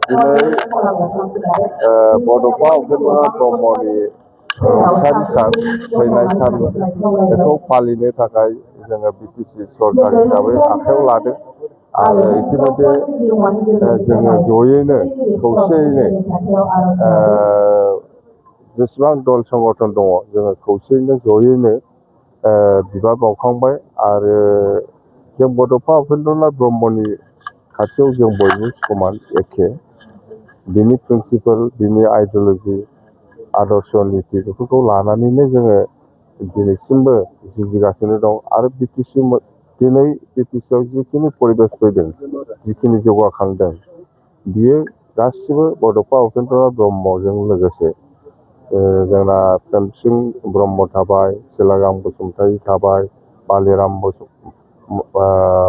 दिनै बड'फा उपेन्द्रनाथ ब्रह्मनि रुंसारि सान थैनाय सान बेखौ फालिनो थाखाय जोङो बिटिसि सरकार हिसाबै आखायाव लादों आरो इतिमধ্যे जोङो जयैनो खौसेयैनो जेसेबां दल संगठन दङ जोङो खौसेयैनो जयैनो बिबार बावखांबाय आरो जों बड'फा उपेन्द्रनाथ ब्रह्मनि खाथियाव जों बयबो समान एखे बिनि प्रिन्सिपाल बिनि आइडिय'लजि आदर्श निति बेफोरखौ लानानैनो जोङो दिनैसिमबो जुजिगासिनो दं आरो दिनै बिटिसिआव जिखिनि परिबेस फैदों जिखिनि जौगाखांदों बियो गासिबो बड'फा उपेन्द्रनाथ ब्रह्मजों लोगोसे जोंना प्रेमसिं ब्रह्म थाबाय सिलागाम बसुमतारी थाबाय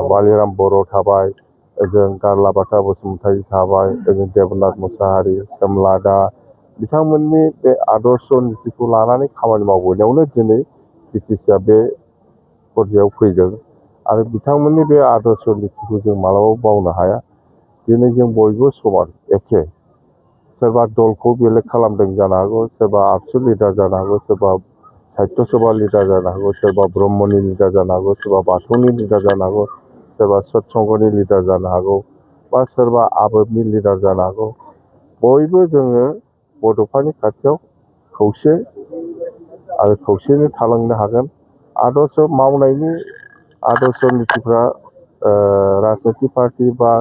बालिराम बर' थाबाय ओजों गारलाबाथा बसुमतारी थाबाय ओजों देबनाथ मुसाहारि सोमलादा बिथांमोननि बे आदर्श नितिखौ लानानै खामानि मावबोनायावनो दिनै बिटिसिआ बे पर्यायाव फैदों आरो बिथांमोननि बे आदर्श नितिखौ जों मालाबाबो बावनो हाया। दिनै जों बयबो समान एखे सोरबा दलखौ बेलेग खालामदों जानो हागौ सोरबा आबसु लिडार जानो हागौ सोरबा साहित्य सभा लिडार जानो हागौ सोरबा ब्रह्मनि लिडार जानो हागौ सोरबा बाथौनि लिडार जानो हागौ सोरबा सत्संगनि लिडार जानो हागौ बा सोरबा आबोदनि लिडार जानो हागौ बयबो जोङो बड'फानि खाथियाव खौसे आरो खौसेयैनो थालांनो हागोन। आदर्श मावनायनि आदर्श नितिफ्रा राजनितिक पार्टि बा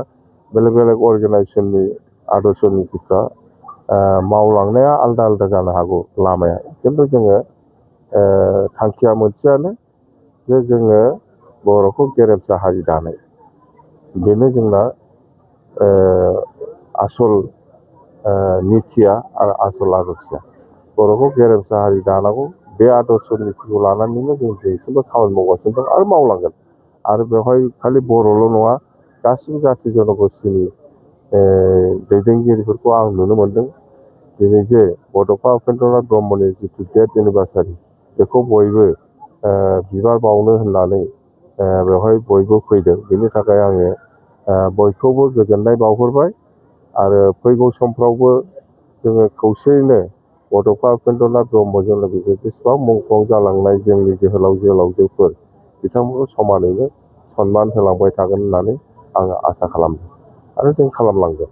बेलेग बेलेग अर्गेनाइजेसननि आदर्श नितिफ्रा मावलांनाया आलदा आलदा जानो हागौ लामाया खिन्थु जोङो थांखिया मोनसेयानो जे जोङो बर'खौ गेरेमसा हारि दानाय बेनो जोंना आसल नितिया आरो आसल आदर्शआ बर'खौ गेरेमसा हारि दानांगौ बे आदर्श नितिखौ लानानैनो जों दिनैसिमबो खामानि मावगासिनो दं आरो मावलांगोन आरो बेवहाय खालि बर'ल' नङा गासिबो जाथि जनगोष्ठीनि दैदेनगिरिफोरखौ आं नुनो मोनदों। दिनै जे बड'फा उपेन्द्रनाथ ब्रह्मनि जिथु डेथ एनिभार्सारि बेखौ बयबो बिबार बावनो होननानै बेवहाय बयबो फैदों बेनि थाखाय आङो बयखौबो गोजोननाय बावहरबाय आरो फैगौ समफ्रावबो जोङो खौसेयैनो बड'फा उपेन्द्रनाथ ब्रह्मजों लोगोसे जेसेबां मुंख्लं जालांनाय जोंनि जोहोलाव जोहोलावजोफोर बिथांमोनखौ समानैनो सनमान होलांबाय थागोन होननानै आङो आसा खालामदों आरो जों खालामलांगोन।